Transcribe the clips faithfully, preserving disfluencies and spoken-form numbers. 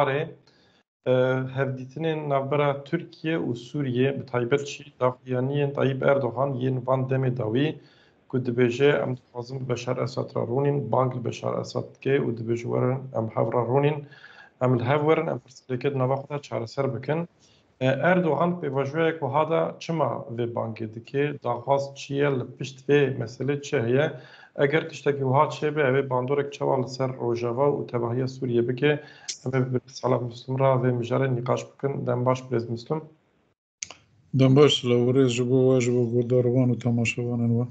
Arê, e, hevdîtinên navbera Tirkiye û Sûriyê, bi taybet jî daxuyaniyên Tayyip Erdogan yên van demê dawî, ku dibêje, em dixwazin bi Beşar Esad re rûnîn, bang li Beşar Esad dike û dibêje, werin em hev re rûnîn, em li hev werin, em pirsgirêkê di nava xwe de çareser bikin. E, Erdogan pêvajoyek wiha da, çima vê bangê dike? Daxwaz çi ye? Li pişt vê meselê çi heye? Eger tiştekî wiha çêbe, ew ê bandorek çawa li ser Rojava û tevahiya Sûriyê bike? Em ê bi birêz Salih Muslim re vê mijarê nîqaş bikin. Dem baş birêz Muslim. Dem baş, silav û rêz ji bo we, ji bo guhdarvan û temaşevanên we.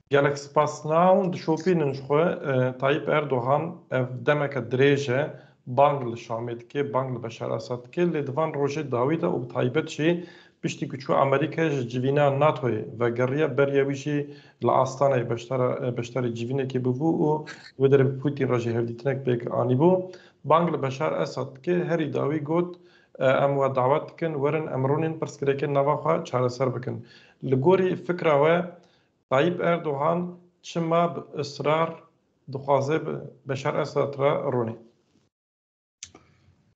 Gelek spas. Niha hûn dişopînin ji xwe, e, Tayyip Erdogan ev demeke dirêj e, bang li Şamê dike, bang li Beşar Esad dike, lê di van rojê dawî de û bi taybet jî piştî ku çû Amerîkayê ji civîna NATOyê vegeriya, beriya wî jî li Astanayê beşdara, e, beşdarî civînekê bûbû û wê derê bi Putin re jî hevdîtinek pêk anîbû. Bang li Beşar Esad dike, herî dawî got, e, em we dawet dikin, werin em rûnên pirsgirêkên nava xwe çareser bikin. Li gorî fikra we, Tayyip Erdogan çima bi israr dixwaze bi Beşar Esad re rûnê?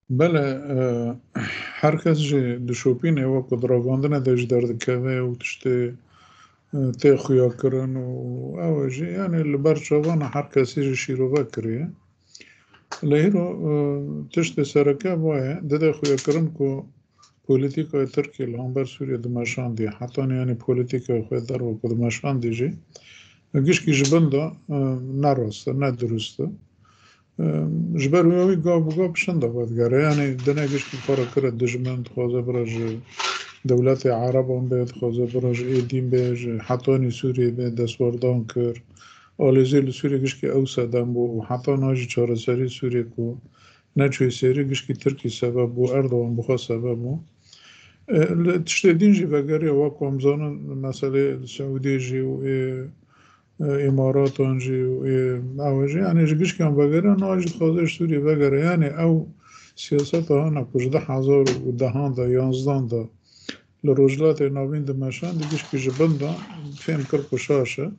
Bele, e, her kes jî dişopîne, wek ku di ravandine de jî derdikeve û tiştê, e, tê xuyakirin û ew e jî, yani li ber çavana her kesî jî şîrove kiriye. Lê hîro, e, tiştê sereke va ye, dide xuyakirin ku polîtîkaya Tirkiyê li hember Sûriyê dimeşandî, hetanî, yani, polîtîkaya xwe derve ku dimeşandî jî, gişkî ji bin de, e, ne rast e, ne dirust e. E, ji ber wê wî gav bi gav bi şinda vedigere. Yani, dine gişkî xwe re kire dijmin, dixwaze bira ji dewletê Ereban be, dixwaze bira ji êdîn be, ji hetanî Sûriyê be, destwerdan kir. Alêzî li Sûriyê gişkî ew sedem bû û heta niha jî çareserî Sûriyê ku neçûyê sêrî gişkî Tirkî sebeb bû, Erdogan bi xwe sebeb bû. E, li tiştê din jî vegeriya, wek ku em zanin, meselê li Siûdiyê jî û ê, e, Îmaratan jî û ê, ew jî, yani ji gişkan vegeriya, niha jî dixwaze ji Sûriyê vegere. Yani ew siyaseta hana ku ji du hezar û dehan de, yanzdan de li Rojhilatê Navîn dimeşandî, gişkî ji bin de fêm kir ku şaş e.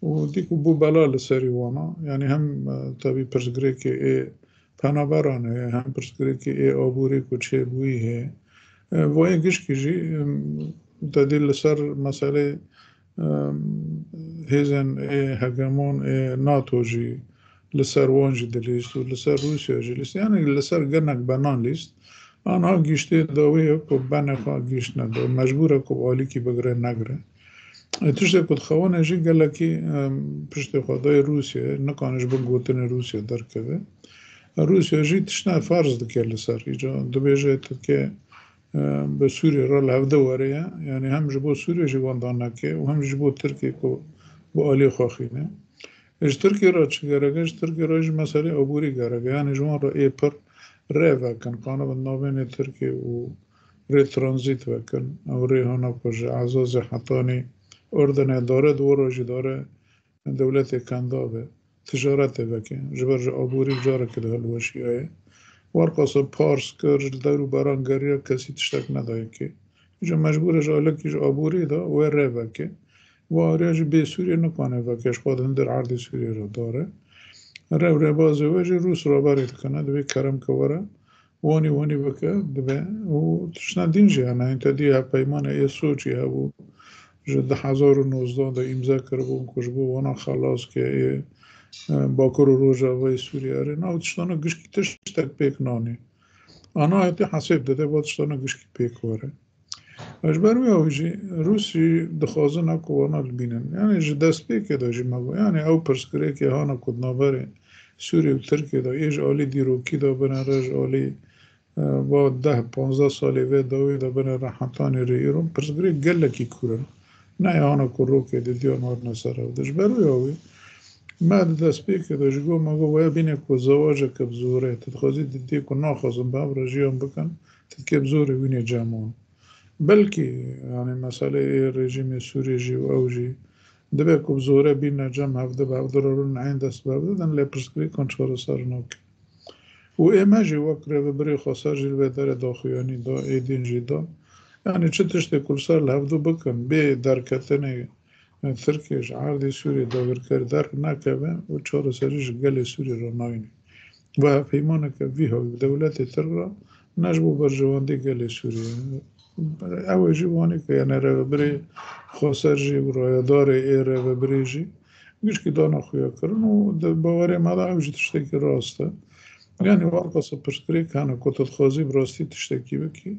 Û dî ku bû bela li serî wana. Yani hem, e, tevî pirsgirêkê ê penaberan heye, hem pirsgirêkê ê aborî ku çêbûyî heye. E, vayê gişkî jî, em, te dî li ser meselê, em, hêzên ê hegemon ê NATO jî li ser wan jî dilîst û li ser Rûsya jî lîst. Yani li ser gelek benan lîst. Anha giştê dawî ye ku benê xwe gişt nede. Mecbûr e ku alîkî bigire negire. E, tiştê ku dixewine jî gelekî, em, piştê xwe dayê Rûsyayê, nikane ji bin gotinê Rûsya derkeve. E, Rûsya jî tiştine ferz dike li ser. Îca dibêje Tirkiye, e, bi Sûriyê re li hevde were ye. Yani hem ji bo Sûriyê jî wenda neke û hem ji bo Tirkiye ku bi alî xwe xîne. E, ji Tirkiye re çi gerek e? Ji Tirkiye re jî meselê aborî gerek e. Yani ji wan re ê pir rê vekin, kanibin navênê Tirkiye û rê tranzît vekin. Ew rê hana ku ji Ezazê hetanî Urdinê dare, di wir re jî dare dewletê Kendav e. Ticaretê veke. Ji ber ji aborî carekê di hilweşiyaye. Werqasa pars kir, ji dewr û beran geriya, kesî tiştek nedaye kê. Îca mecbûr e ji alekî ji aborî de wê rê veke. Wa ariya jî bê Sûriyê nikane veke, ji xwe di hundir erdê Sûriyê re dare. Rê û rêbazê we jî Rûs raberê dikine, divê kerem ke were, wanî wanî bike, dibe. Û tiştine din jî hene, hîn te dî hevpeymanê ê Soçî hebû, ji du hezar û nozdeh de îmze kiribûn ku ji bo wana xelas ke ê, e, Bakur û Rojavayê Sûriyê erê. Na, ew tiştana gişkî tiştek pêk nanê. Ana hetê hesêb dide, va tiştana gişkî pêk were. Ji ber wê ew jî Rûs jî dixwazin ew ku wana li bînin. Yani ji destpêkê de jî me got. Yani ew pirsgirêkê hana ku di navberê Sûriyê û Tirkiyê de ê ji alî dîrokî de binêre, ji alî, e, va deh panzdeh salê vê dawî de binêre hetanî rê îro, pirsgirêk gelekî kûr in. Ne ya hana ku rokê didiyan hatine ser ew de. Ji ber wê ew ê me di destpêkê de ji got, me got, weya bîne ku zewaceke bi zorê, tu dixwazî didiyê ku naxwazin bi hev re jiyan bikin, tu dikê bi zorê wînê cem wan. Belkî, yani, meseleyê rejîmê Sûriyê jî û ew jî dibe ku bi zore bîne cem hevdi, bi hevdi re rûn, eyn dest bi hevdi din, lê pirsgirêkan çareser nake. Û ê me jî wek rêvebirê xweser jî li vê derê daxuyanî da, ê din jî da. Yani çi tiştê ku li ser li hevdu bikin, bê derketinê, e, Tirkiye ji erdê Sûriyê dagirker derg nekeve û çareserî ji gelê Sûriyê re nayîne. Ve hevpeymaneke vî hawî bi dewletê Tirk re ne ji bo berjewendî gelê Sûriyê. Ew ê jî wanî ke, yani, rêvebirê xweser jî û rayedarê ê rêvebirê jî gişkî dana xuya kirin û di bawerê me de ew jî tiştekî rast e. Yani, warqasa pirsgirêk hene ku tu dixwazî bi rastî tiştekî bikî.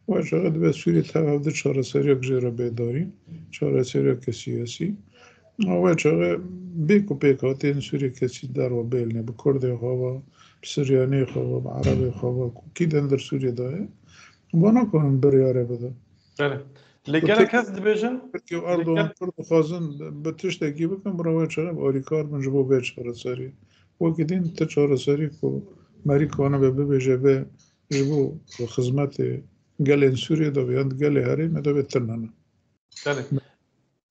Wê çaxê dibe Sûriyê tev hevdi çareseriyek jê re bê darîn, çareseriyeke siyasî. Wê çaxê bê ku pêkhateyên Sûriyê kesî derve bêlinê, bi Kurdê xwe ve, bi Siryanê xwe ve, bi Erebê xwe ve, ku kî di hundir Sûriyê de ye, vana kanin biryarê bide. Belê. Lê gelek kes dibêjin, Tirkiye û Erdogan, Kurd dixwazin bi tiştekî bikin, bi rewê çaxê bi alîkar bin ji bo vê çareseriyê. Wekî din ti çareserî ku merî kanibe bibêje vê ji bo xizmetê gelên Sûriyê de be yan di gelê herêmê de be tune ne. Belê.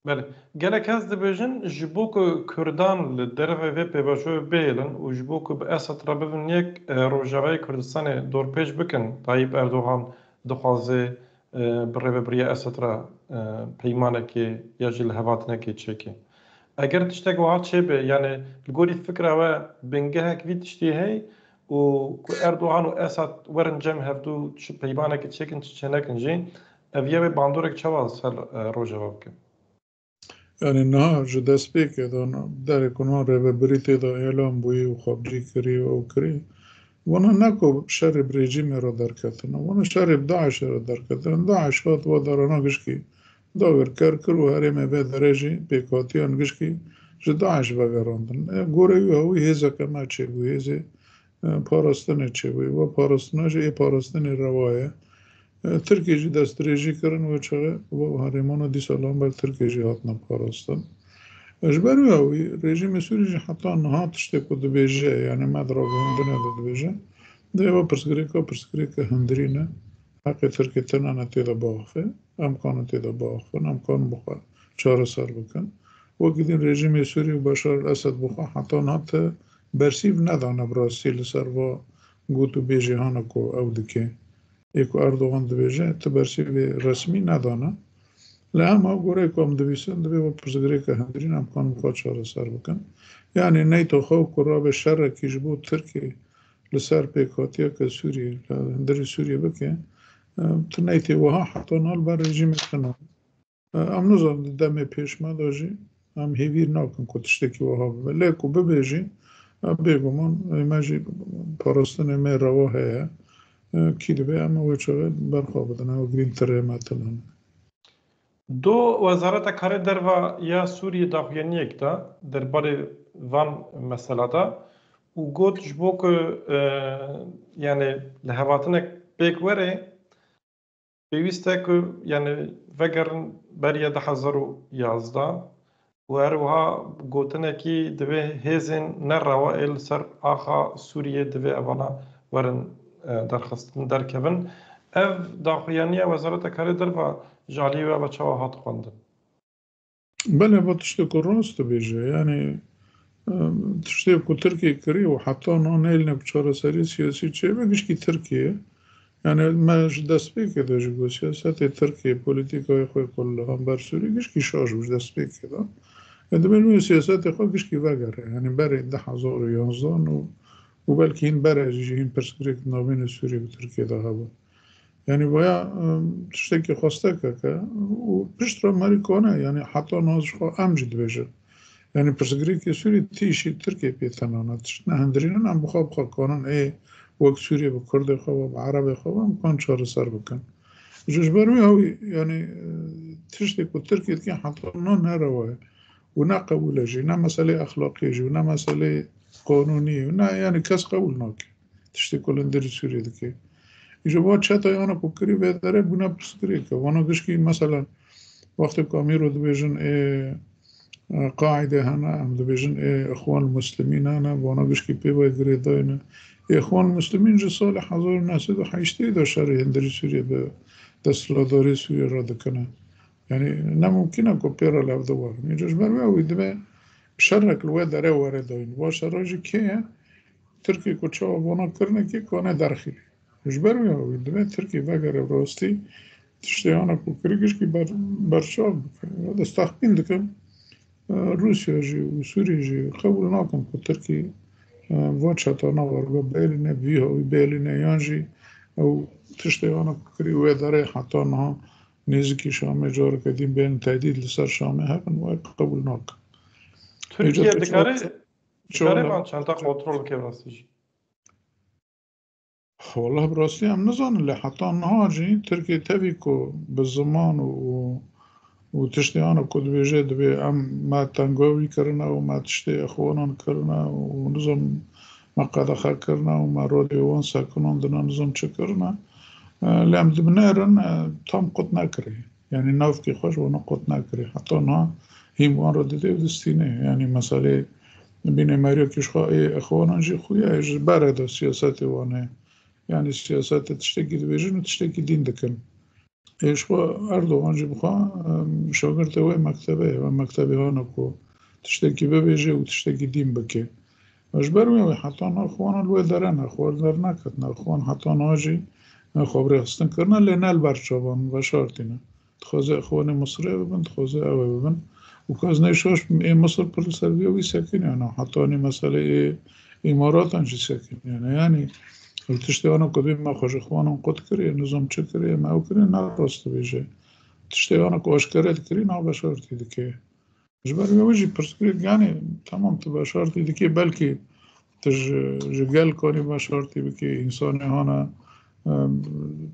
Belê. Gelek kes dibêjin, ji bo ku Kurdan li derve vê pêvajoyê bihêlin û ji bo ku bi Esed re bibin yek, e, Rojavayê Kurdistanê dorpêç bikin, Tayyip Erdogan dixwaze, e, bi rêvebiriya Esed re, e, peymanekê ya jî lihevhatinekê çêke. Eger tiştek wiha çêbe, yani li gorî fikra we bingehek vî tiştî heye û ku Erdogan û Esed werin cem hevdû çi peymanekê çêkin, çi çênekin jî, ev ya wê bandorek çawa ser, e, Rojava bike? Yani niha ji destpêkê de derê ku niha rêvebirî tê de îlan bûyî û xwebcî kirî û ew kirî, vana ne ku şerê bi rejîmê re derketine, vana şerê bi DAIŞê re derketine. DAIŞ hat va derana gişkî dagirker kir û herêmê vê derê jî pêkhatiyan gişkî ji DAIŞ vegerandin. E, goreyî wî hêzeke me çêbû, hêzê, e, parastinê çêbû. Ve parastina jî ê parastinê rewa ye. E, Tirkiyê jî destdirêjî kirin, wê çaxê ve herêmana dîsa li hember Tirkiyê jî hatine parastin. E, ji ber wê wî rejîmê Sûrî jî heta niha tiştê ku dibêje, yani me di ragihandinê de dibêje, dê ve pirsgirêka, pirsgirêka hundirî ne. Heqê Tirkê tune ne tê de biaxife, em kanin tê de biaxifin, em kanin bi xwe çareser bikin. Wekî din rejîmê Sûrî û Beşar el Esed bi xwe heta niha ti bersîv nedane bi rastî li ser va got û bêjîhana ku ew dike. Ê ku Erdogan dibêje, ti bersîvê resmî nedane. Li hema goreyê ku em dibîsin, divê wek pirsgirêke hundirîn em kanin xwe çareser bikin. Yani neyto xwe ku rabe şerekî ji bo Tirkiyê li ser pêkhatiyeke Sûriyê, li hundirî Sûriyê bike, e, tu neytê wiha heta niha li ber rejîmê tune. E, em nizanin di demê pêş me de jî em hêvîr nakin ku tiştekî wiha bibe. Lê ku bibe jî, e, bêguman, e, me jî parastinê me rewa heye. E, kî dibe em ê wê çaxê berxwe bidin, ew girîntirê me tune ne. Do Wezareta Karê Derve ya Sûriyê daxuyaniyek da derbarê van mesela de û got ji bo ku, e, yani lihevhatinek pêk were, pêwîst e ku, yani, vegerin beriya du hezar û yazdeh û her wiha gotinekî divê hêzên nerewa ê li ser axa Sûriyê divê evana werin, e, derxistin, derkevin. Ev daxuyaniya Wezareta Karê Derve ji aliyê we ve çawa hat xwendin? Belê, va tiştê ku rast dibêje. Yani, em, tiştê ku Tirkiye kirî û heta niha neyline ku çareserî siyasî çêbe gişkî Tirkiye. Yani, me ji destpêkê de jî got, siyasetê Tirkiye, polîtîkayê xwe ku li hember Sûrî gişkî şaş bû ji destpêkê de. E, divê wê siyasetê xwe gişkî vegere. Yani, berê du hezar û yanzdeh û, û belkî hîn berê jî, jî hîn pirsgirêk di navbênê Sûrî û Tirkiye de hebû. Yani vaya, em, tiştekî xwestekek e û pişt re merî kane, yani heta niha ji xwe em jî dibêjin. Yani pirsgirêkê Sûrî tîşî Tirkiye pê tenane, tişt nehindirînin, em bi xwe bi xwe kanin ê wek Sûriyê bi Kurdê xwe ve, bi Erebê xwe ve em kan çareser bikin. Ji, ji ber wî hewî, yani, e, tiştê ku Tirkiye dike heta niha nerewa ye û ne qebûl e jî, ne meselê exlaqiyê jî û ne meselê qanûnî û ne, yani kes qebûl nake. Tiştê ku li hundirî Sûriyê dike. Îja va çeteyana ku kirî vê derê bûne pirsgirêk e. Vana gişkî, meselen, wextê ku em îro dibêjin ê, e, Qaîde hene, em dibêjin ê Ixwan Muslimîn hene, vana gişkî pê ve girêdayî ne. Ê Ixwan Muslimîn ji salê hezar û neh sed û heştê de şerê hundirî Sûriyê bi desthilatdarê Sûriyê re dikine. Yani ne mumkîn e ku pê re li hevdû werin. Îja ji ber wê wî divê şerek li wê derê were dayîn. Va şera jî kê ye? Tirkî ku çawa vana kirinekî kane derxîne. Ji ber wê wî divê Tirkî vegere rastî tiştê ana ku kirî gişkî ber-, berçav bike. Ez texmîn dikim, e, Rûsya jî û Sûrî jî qebûl nakin ku Tirkî e, va çetana werbe bêlîne, vî hawî bêlîne, yan jî ew tiştê wana ku kirî wê derê heta niha nêzîkî Şamê careke din bên tehdîd li ser Şamê hebin, wê qebûl nakin. Tirkiye dikare, dikare van çanda kontrol bike rastî jî. Wala bi rastî em nizanin, lê heta niha jî Tirkiye tevî ku bi ziman û, û, û tiştê ana ku dibêje, dibê em me tengavî kirine û me tiştê ixwanan kirine û nizam me qedexe kirine û me radyo wan sekinandine, nizam çi kirine. E, lê em dibinêrin, e, tam qut nekirî. Yanî navkê xwe ji wana qut nekirî. Heta niha hîm wan re didê û distînê. Yanî meselê bînê meriyekî ji xwe ê ixwanan jî xuya ye, ji berê de siyasetê wan e. Yanî siyasete tiştekî dibêjin û tiştekî dîn dikin. Ê ji xwe Erdogan jî bi xwe, em, şagirtê wê mektebe ye, wê mektebê hana ku tiştekî bibêje û tiştekî dîn bike. Ji ber wê wê heta niha ixwanan li wê dere ne, ixwan derneketine, ixwan heta niha jî, e, xwe bi rêxistin kirine, lê ne li ber çavan veşartî ne. Dixwaze ixwanê Misirê bibin, dixwaze ew ê bibin. Û kes neyşaş ê Misir pir li ser vê wî sekiniyane. Heta anî meselê ê Îmaratan jî sekiniyane. Yanî li tiştê wana ku dibê me xwe ji ixwanan qut kiriye, nizam çi kiriye, me ew kiriye, ne rast dibêje. Tiştê wana ku aşkere dikirî, na veşartî dike. Ji ber wê jî pirsgirêk, yanî, temam, tu veşartî dikê, belkî tu ji, ji gel kanî veşartî bikê, însanê hana, em,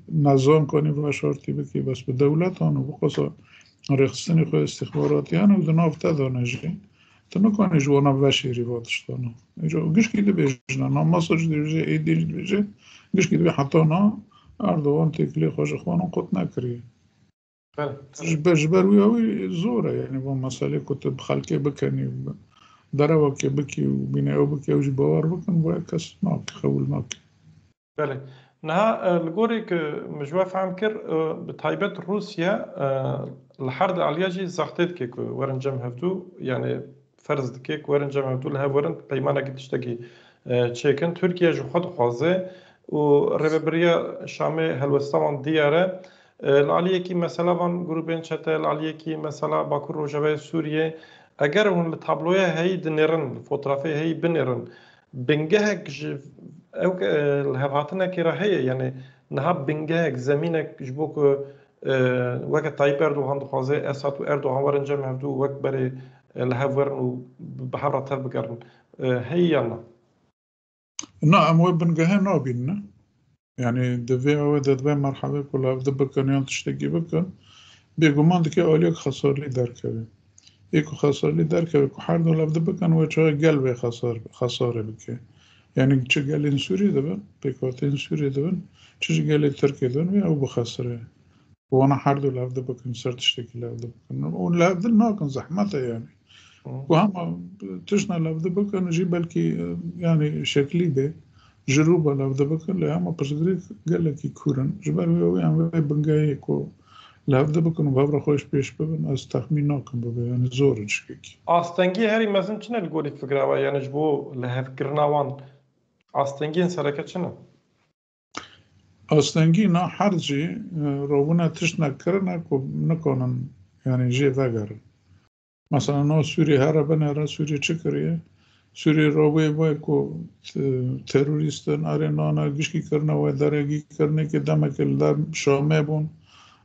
nezan kanî veşartî bikê, bes bi dewletan û bi qasa rêxistinê xwe îstîxbaratiyan û di nav te de ne jî, tu nikanî ji wana veşêrî va tiştana. Îca gişkî dibêjine, na masa jî dibêje, êdî jî dibêje, gişkî dibê heta na Erdogan têkilê xwe ji ixwanan qut nekiriye. Belê. Ji ber, ji ber wî ew ê zor e, yanî van meselê ku tu bi xelkê bikenî, bi derewekê bikî û bîne ew bikî, ew jî bawer bikin, wê kes nake, qebûl nake. Belê. Niha, e, li gorî ku min ji we fehm kir, e, bi taybet Rûsya, e, li her di aliya jî zextê dike ku werin cem hevdû, yanî ferz dike ku werin cem hevdû li hev werin peymanekî tiştekî, e, çêkin. Tirkiye ji xwe dixwaze û rêvebiriya Şamê helwesta wan diyar e. E, li aliyekî mesela van grûbên çete, li aliyekî mesela Bakur Rojavayê Sûriyê, eger hûn li tabloya heyî dinêrin, li fotrafê heyî binêrin, bingehek ji ew, e, li hevhatinekê re heye, yanî niha bingehek, zemînek ji bo ku, e, weke Tayyip Erdogan dixwaze, Esad û Erdogan werin cem hevdû wek berê, e, li hev werin û bi hev re tev bigerin, e, heye yan na? Na, em wê bingehê nabînin. Yanî di vê ew de dibe merhebê ku li hevdi bikin yan tiştekî bikin, bêguman dike aliyek xesarlî derkeve. Ê ku xesarlî derkeve ku her du li hevdi bikin, wê çawa gel vê xesar-, xesarê bike. Yanî çi gelên Sûriyê dibin, pêkhateyên Sûriyê dibin, çi jî gelê Tirkiyê dibin, wê ew bixesire. Wana her du li hevdi bikin, ser tiştekî li hevdi bikin. Û li hevdi nakin, zehmet e yanî. Hı. Ku hema tiştna li hevdi bikin, jî belkî, e, yanî şeklî be, ji rû be li hevdi bikin, lê hema pirsgirêk gelekî kûr in. Ji ber wê, wê em wê bingehê ku li hevdi bikin û bi hev re xwe ji pêş bibin, ez texmîn nakim bibe, yanî zor in şikekî. Astengî herî mezin çi ne li gorî fikra we, yanî ji bo lihevkirina wan astengiyên sereke çi ne? Astengî na her cî, e, rabûne tiştnek kirine ku nikanin, yanî jê vegerin. Mesela no Sûriyê here binêre, Sûriyê çi kiriye? Sûriyê rabûyê vay ku, e, terorîst in, erê nane, gişkî kirine wê deregî, kirinê ke demekê li der Şamê bûn.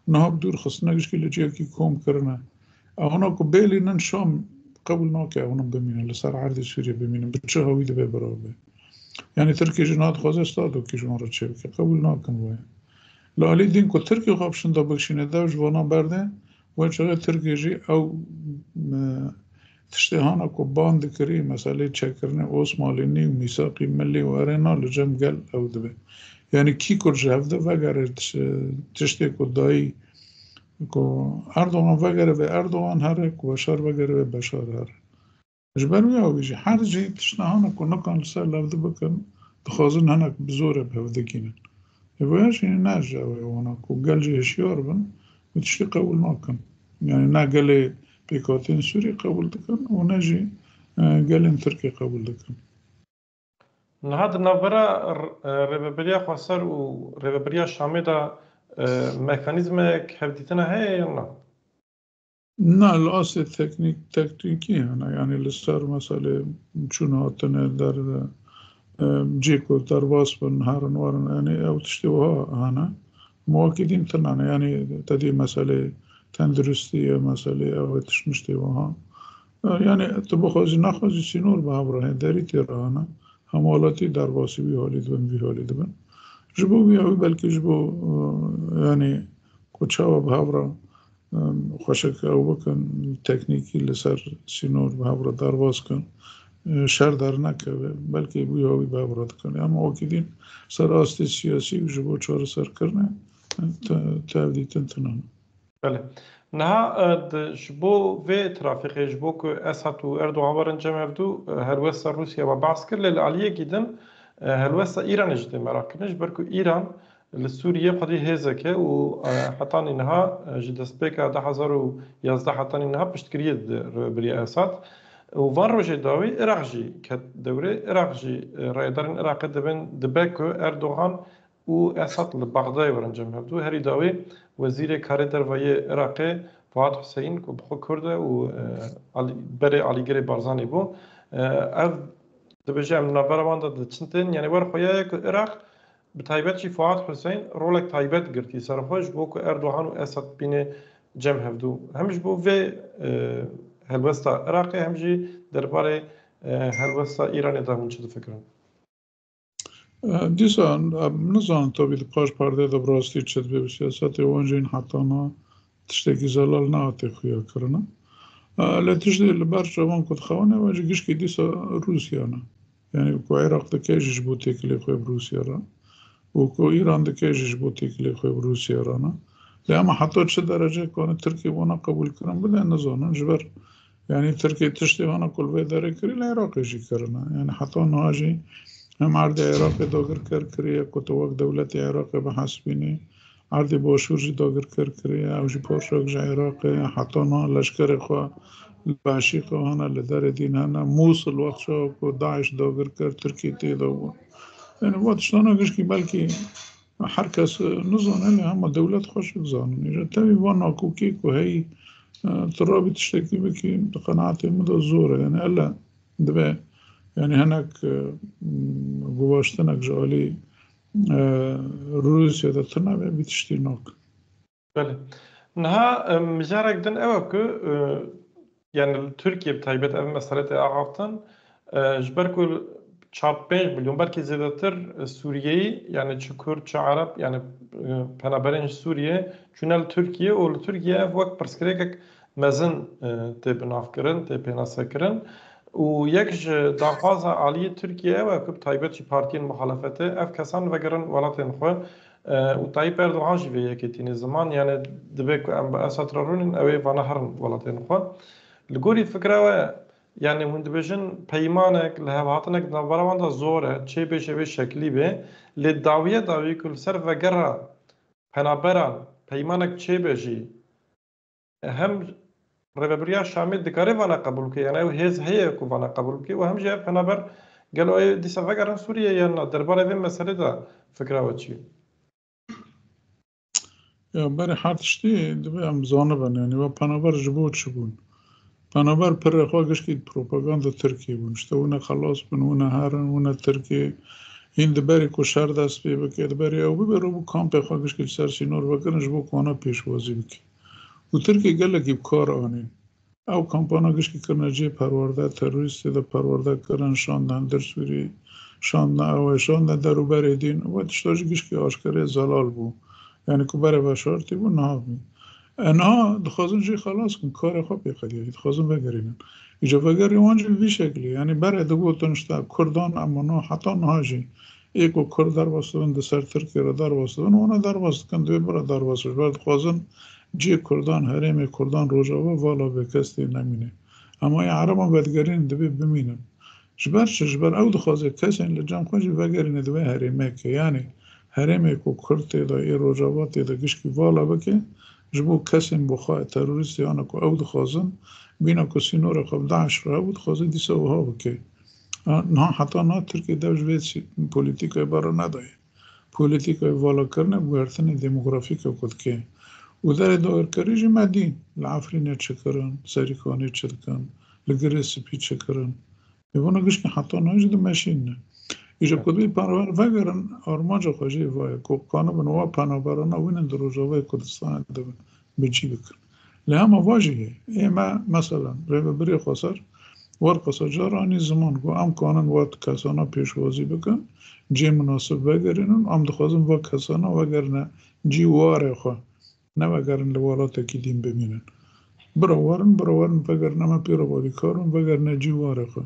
Niha bi dûr xistine, gişkî li ciyekî kom kirine. Ewna ku bêlînin Şam qebûl nake, ewna bimîne, li ser erdê Sûriyê bimînin. Bi çi hawî dibe birabe? Yanî Tirkiye jî niha dixwaze stadokî ji wan re çêbike. Qebûl nakin wê. Li alî din ku Tirkiye xwe bi şinda bikişîne dev ji vana berde, wê çaxê Tirkiye jî ew, e, tiştê hana ku ban dikirî, meselê çekkirinê Osmanlînî û mîsaqî milî û erê na li cem gel ew dibe. Yanî kî ku ji hevde vegere tiş-, tiştê ku dayî, ku Erdogan vegere vê Erdogan here, ku Beşar vegere vê Beşar here. Ji ber wî ew jî her cî tiştna hana ku nikan li ser levdi bikin, dixwazin hinek bi zorê bi hev digînin. Ê vaya jî ne ji ew ê wana ku gel jî hişyar bin, wê tiştî qebûl nakin. Yanî ne gelê pêkhateyên Sûrî qebûl dikin û ne jî, e, gelên Tirkî qebûl dikin. Niha di navbera r-, e, Rêveberiya Xweser û Rêveberiya Şamê de, e, mekanîzmayek hevdîtina heye yan na? Na, li astê teknîk, teknîkî hene. Yanî li ser meselê çûn hatinê der, cî ku derbas bin, herin werin, yanî ew tiştê wiha hene. Ma wekî dîn tune ne, yanî te dî meselê tenduristî ye, meselê ew e, tişt miştê wiha. E, yanî tu bixwazî nexwazî sînor bi hev re hê derî tê re hene. Hemwelatî derbasî wî halî dibin, vî halî dibin. Ji bo vî ew belkî ji bo, e, yanî ku çawa bi hev re, e, xweşik ew bikin, teknîkî li ser sînor bi hev re derbas kin, e, şer dernekeve, belkî bi ya wî bi hev re dikin. Ama wekî dîn ser astê siyasî û ji bo çareserkirinê, e, te-, tevdîtin tune ne. Belê. Niha, e, di, ji bo vê trafîkê, ji bo ku Esad û Erdogan werin cem hevdû, e, helwesta Rûsya we behs kir, lê li aliyekî din, e, helwesta Îranê jî tê meraq kirin, ji ber ku Îran li Sûriyê xwedî hêzek e û, e, hetanî niha, e, ji destpêka du hezar û yazdeh hetanî niha piştgiriyê dide rêvebirî Esad. Û van rojê dawî Iraq jî ket dewrê, Iraq jî, e, rayedarên Iraqê dibin, dibe ku Erdogan û Esad li Bexdayê werin cem hevdû. Herî dawî Wezîrê Karê Derve yê Iraqê Fuat Huseyîn ku bi xwe Kurd e û, e, alî-, berê alîgirê Barzanî bû. E, ev dibêje em navbera wan de diçin tên, yanî wer xuya ye ku Iraq, bi taybet jî Fuat Huseyîn rolek taybet girtî ser xwe ji bo ku Erdogan û Esad bîne cem hevdû. Hem ji bo vê, e, helwesta Iraqê hem jî derbarê, e, helwesta Îranê de hûn çi difikirin? E, dîsa em nizanin tabî di paş perdê de bi rastî çi dibe bi siyasetê wan jî heta niha tiştekî zelal nehatê xuya kirine. E, lê tiştê li ber çavan ku dixewine, ew jî gişkî dîsa Rûsya ne. Yanî ku Iraq dike jî ji bo têkilê xwe bi Rûsya re û ku Îran dike jî ji bo têkilê xwe bi Rûsya re ne. Lê ama heta çi derece kane Tirkiye wana qebûlkirin bide, nizanin. Ji ber, yanî Tirkiye tiştê hana ku li vê derê kirî, li Iraqê jî kirine. Yanî heta niha jî hem erdê Iraqê dagirker kiriye ku tu wek dewletê Iraqê bihesibînî, erdê Başûr jî dagirker kiriye, ew jî parçeyek ji Iraqê ye. Heta niha leşkerê xwe li Beşîqê hene, li derê dîn hene. Mûsil wexta ku DAIŞ dagir kir, Tirkî tê de bû. Yanî va tiştana gişkî belkî her kes nizane, lê hema dewlet xweş dizanin. Îja tevî van nakokî ku heyî, e, tu rabî tiştekî bikî, di qenaetê min de zor e. Yanî ele dibe, yanî hinek, e, m, guvaştinek ji alî, e, Rûsya de tune be, vî tiştî nak. Belê. Niha, e, mijarek din ew e ku, e, yani li Tirkiye bi taybet ev mesele tê axaftin, e, ji ber ku çar pênc milyon, belkî zêdetir, e, Sûriyeyî, yani çi Kurd, çi Ereb, yani, e, penaberên ji Sûriye çûne li Tirkiye û li Tirkiye ev wek pirsgirêkek mezin, e, tê binavkirin, tê pênasekirin. Û yek ji daxwaza aliyê Tirkiye ew e ku bi taybet jî partiyên muxalefetê ev kesan vegerin welatên xwe. E, û Tayyip Erdogan jî vê yekê tîne ziman, yani dibe ku em bi Esad re rûnin, ew ê vana herin welatên xwe. Li gorî fikra we, yani hûn dibêjin peymanek, lihevhatinek di navbera wan de zor e, çê bê jê vê şeklî bê, lê dawiye dawî ku li ser vegera penaberan peymanek çêbe jî, hem rêvebiriya Şamê dikare vana qebûl bike, yani ew hêz heye ku vana qebûl bike û hem jî ev penaber gelo ê dîsa vegerin Sûriye yan na? Derbarê vê meselê de fikra we çi ye? Ya berê her tiştî divê em zanibin, yani we penaber ji bo çi bûn? Penaber pirê xwe gişkî propaganda Tirkiyê bûn. İşte wine xelas bin, wine herin, wine Tirkiyê. Hîn di berî ku şer dest pê bike, di berî ew bibe, rû bû kampê xwe gişkî li ser sînor vekirin ji bo ku wana pêşwazî bike. Û Tirkiye gelekî bi kar anîn. Ew kampana gişkî kirine cihê perwerde, terorîstê de perwerde kirin, şandin Dirsûrî, şandin ew ê, şandin derûberê dîn. We tişta jî gişkî aşkerê zelal bû. Yani ku berê veşartî bû, niha bû. E, niha dixwazin jî xelas kin, karê xwe pê qediyayî, dixwazin vegerînin. Îca vegerî wan jî bi vî şeklî, yani berê digotin işte Kurdan, em wana heta niha jî ê ku Kurd derbas dibin, di ser Tirkiye re derbas dibin, wana derbas dikin, divê bira derbas, ji ber dixwazin cihê Kurdan, herêmê Kurdan Rojava vala be, kes tê nemîne. Ama ya Ereban vedigerînin, divê bimînin. Ji ber çi? Ji ber ew dixwaze kesên li cem xwe jî vegerîne di vê herêmekê. Yanî herêmê ku Kurd tê de, ê Rojava tê de gişkî vala bike, ji bo kesên bi xwe terorîstê yana ku ew dixwazin, bîna ku sînorê xwe bi DAIŞ re hebû, dixwaze dîsa wiha bike. A, niha heta niha Tirkiye dev ji vê sî-, polîtîkayê bere nedaye. Polîtîkayê valakirinê guhertinê demografîk e ku dike. Û derê dagirkerî jî me dî. Li Efrînê çi kirin, Serîkanê çi dikin, li Girê Spî çi kirin. Ê vana gişkî heta niha jî dimeşînin. Îja ku dibê penaber vegerin, armanca xwe jê va ye ku kanibin wa penaberana wînin di Rojavayê Kurdistanê de bi cî bikin. Lê hema va jî heye. Ê me, meselen, Rêvebirê Xweser, werqasa car anî ziman ku em kanin wa kesana pêşwazî bikin, cê minasib vegerînin, em dixwazin va kesana vegerine cî warê xwe, ne vegerin li welatekî dîn bimînin. Bira werin, bira werin vegerin, em ê pê re alîkar bin, vegerine cî warê xwe.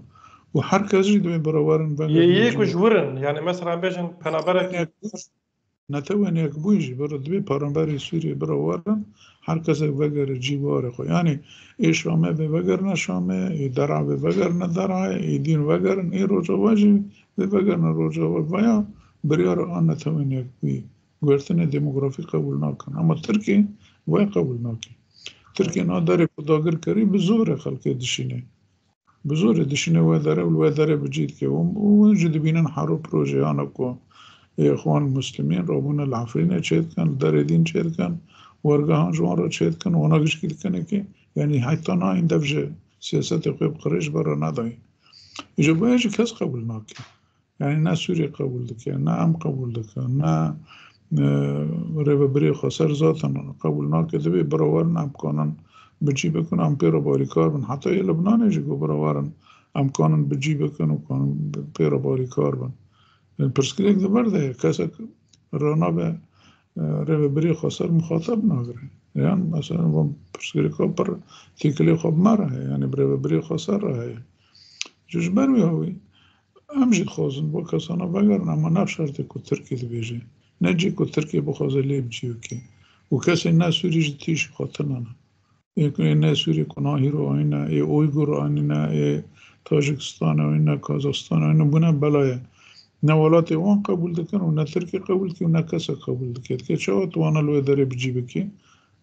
Û her kes jî divê bira werin, vegerine Yê yê cî ku warê ji wir in, yani mesela em bêjin penaberekî Netewên Yekbûyî jî bira divê penaberê Sûriyê bira werin, her kesek vegere cî warê xwe. Yanî ê Şamê vê vegerine Şamê, ê Derayê vê vegerine Derayê, ê dîn vegerin, ê Rojava jî vê vegerine Rojava. Vaya biryara a Netewên Yekbûyî. Guhertinê demografî qebûl nakin. Ama Tirkî vay qebûl nake. Tirkî na derê ku dagir kirî bi zorê xelkê dişîne. Bi zorê dişîne wê derê û li wê derê bi cî dike. Û, û hûn jî dibînin hero projeyana ku Îxwan Muslimîn rabûne li Efrînê çêdikin, li derê dîn çêdikin, wergehan ji wan re çêdikin, wana gişkî dikin ki, yanî heta na hîn dev ji siyasetê xwe bi qirêj bera nedayî. Ji bo jî kes qebûl nake. Yani ne Sûrî qebûl dike, ne em qebûl dikin, ne, e, Rêvebirê Xweser zaten qebûl nake, divê bira werin em kanin bi cî bikin, em pê re barîkar bin. Heta yê Libnanê jî ku bira werin em kanin bi cî bikin û kanin pê re barîkar bin. Yani pirsgirêk di vir de ye, kesek ranabe, e, Rêvebirê Xweser muxatab nagire. Yan mesela van pirsgirêka pir têkilê xwe bi me re heye, yani bi Rêvebirê Xweser re heye. Ji, ji ber wî hawî, Em jî dixwazin bo kesana vegerin, ama ne bi şertê ku Tirkî dibêje. Ne cî ku Tirkî bixwaze lê bi cî bike. Û kesên ne Sûrî ji tîşî xwe tune ne. Ê ku ê ne Sûrî ku na hîro anîne, ê Uygur anîne, ê Tajikistanê anîne, Kazaxstanê anîne, bûne belaye. Ne welatê wan qebûl dikin û ne Tirkî qebûl dike û ne kesek qebûl dike. Dike çawa tu wana li wê derê bi cî bikî?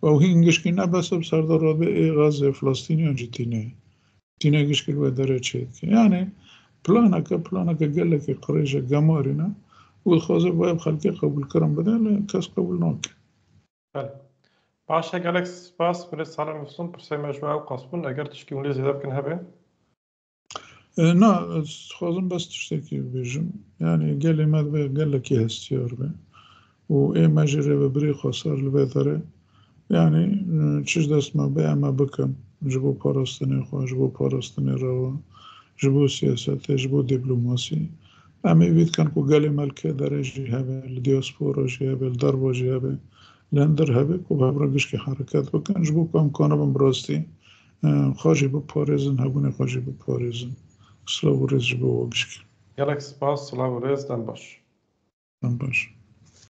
Ew hîn gişkî ne bes e, bi ser de rabe ê Xezê, Filistîniyan jî tîne. Tîne gişkî li wê derê çêdike. Yani planeke, planeke gelekî qirêj e, gemarî ne û dixwaze vaya bi xelkê qebûlkirin bide, lê kes qebûl nake. Belê. Baş e, gelek spas. Hûn ê salem bibin. Pirsê me ji we ew qas bûn. Eger tişkî hûn lê zêde bikin hebe? E, na, ez dixwazim bes tiştekî bibêjim. Yani gelê me divê gelekî hestiyar be. Û ê me jî Rêvebirê Xweser li vê derê, yani, e, çi ji dest me be, em ê bikin. Ji bo parastinê xwe, ji bo parastinê rewa, ji bo siyasetê, ji bo diplomasî. Em ê vî dikin ku gelê me li kê derê jî hebe, li diaspora jî hebe, li derva jî hebe, li hundir hebe ku bi hev re gişkî hereket bikin, ji bo ku em kanibin bi rastî, e, xwe jî biparêzin, hebûnê xwe jî biparêzin. Silav û rêz ji bo we gişkî. Gelek spas, silav û rêz, dem baş. Dem baş.